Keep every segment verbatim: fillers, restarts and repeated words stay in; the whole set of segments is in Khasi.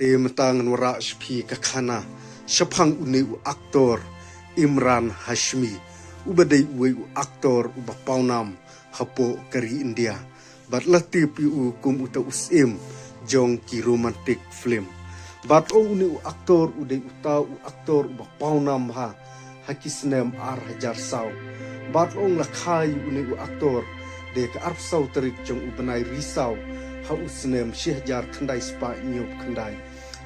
Te mynta ngan wanrah sha phi ka khana shaphang une u actor Emraan Hashmi, uba dei uwei u actor uba pawnam hapoh ka ri India. Bad la tip ïa u kum uta u syiem jong ki romantic film. Bad ong une u actor u dei uta u actor uba pawnam bha ha ki snem ar hajar saw. Bad ong la kha ïa une u actor da ka arphew saw tarik jong u bnai Risaw ha u snem shi hajar khyndai spah hynñiew khyndai.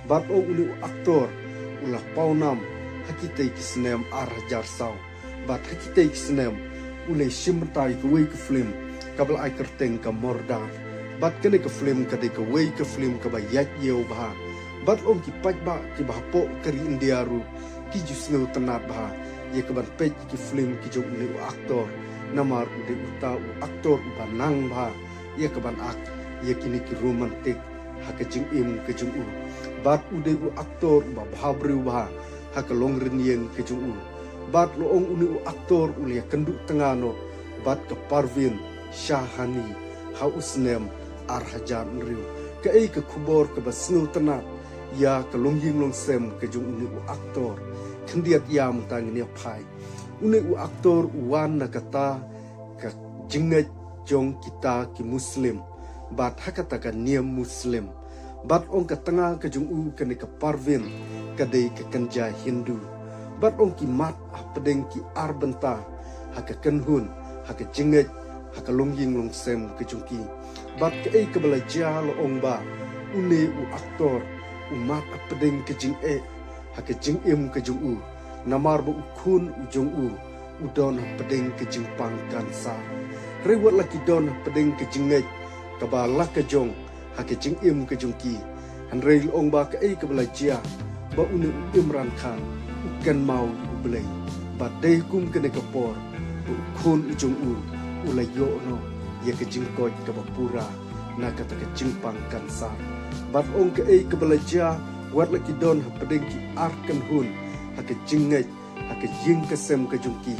Bad ong une u actor u la pawnam ha kitei ki snem ar hajar saw. Bad ha kitei ki snem u la shim bynta ïa kawei ka film kaba la ai kyrteng ka Mordar. Bad kane ka film ka dei kawei ka film kaba ïaid ïew bha. Bad ong ki paidbah kiba hapoh ka ri India ruh ki ju sngewtynnat bha ïa ka ban peit ïa ki film ki jong une u actor. Namar u dei uta u actor uba nang bha ïa ka ban act ïa kine ki romantic ha ka jingim ka jong u. Bad u dei u actor uba bhabriew bha ha ka longrynïeng ka jong u. Bad la ong une u actor u la ïakynduh tnga noh bad ka Parveen Shahani ha u snem ar hajar hynriew. Kaei ka khubor kaba sngewtynnat ïa ka longïing longsem ka jong une u actor? Khyndiat ïa mynta ngin ïa phai. Une u actor u wan na kata ka jingngeit jong kita ki Muslim bad ha kata ka niam Muslim. Bad ong ka tnga ka jong u kane ka Parveen ka dei ka kynja Hindu. Bad ong ki mad hapdeng ki ar bynta ha ka kynhun, ha ka jingngeit, ha ka longïing longsem ka jong ki. Bad kaei kaba la jia la ong ba une u actor u mad hapdeng ka jingeh ha ka jingim ka jong u. Namar ba u khun u jong u u don hapdeng ka jingpang kansar. Hynrei wat la ki don hapdeng ka jingngeit kaba la ka jong ha ka jingim ka jong ki, hynrei la ong ba kaei kaba la jia ba une u Imran Khan u kynmaw ïa u Blei. Bad dei kum kane ka por ba u khun u jong u u la ïoh noh ïa ka jingkoit kaba pura na kata ka jingpang kansar. Bad ong kaei kaba la jia, wat la ki don hapdeng ki ar kynhun ha ka jingngeit, ha ka ïing ka sem ka jong ki,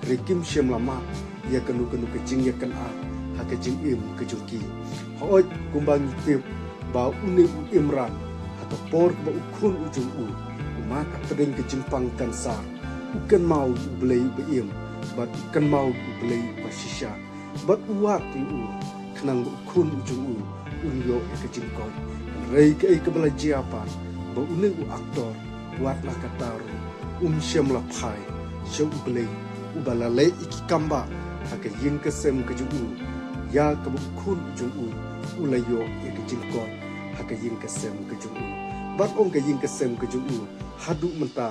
hynrei kim shym la mad ïa kano kano ka jingïakynad ha ka jingim ka jong ki. Hooid, kumba ngi tip ba une u Imran ha ka por kaba u khun u jong u u mad hapdeng ka jingpang kansar, u kynmaw ïa u Blei uba im bad u kynmaw ïa u Blei uba shisha. Bad u wad ïa u khnang ba u khun u jong u un ïoh ïa ka jingkoit. Hynrei kaei kaba la jia pat, ba une u actor wat la katta ruh um shym la phai sha u Blei uba la leh ïa ki kambah ha ka ïing ka sem ka jong u, ïa kaba u khun u jong u u la ïoh ïa ka jingkoit ha ka ïing ka sem ka jong u. Bad ong ka ïing ka sem ka jong u haduh mynta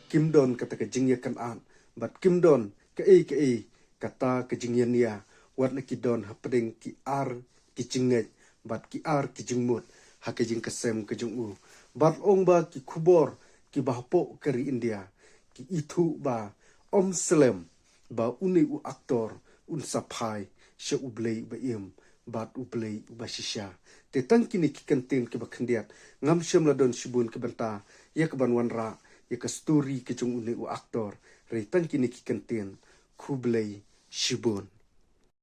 kim don kata ka jingïakynad bad kim don kaei kaei kata ka jingïania, wat la ki don hapdeng ki ar ki jingngeit bad ki ar ki jingmut ha ka ïing ka sem ka jong u. Bad ong ba ki khubor kiba hapoh ka ri India ki ithuh ba ym slem ba une u actor un sa phai sha u Blei uba im bad u Blei uba shisha. Te tang kine ki kyntien kiba khyndiat, ngam shym la don shibun ki bynta ïa ka ban wanrah ïa ka story ka jong une u actor. Hynrei tang kine ki kyntien, khublei shibun.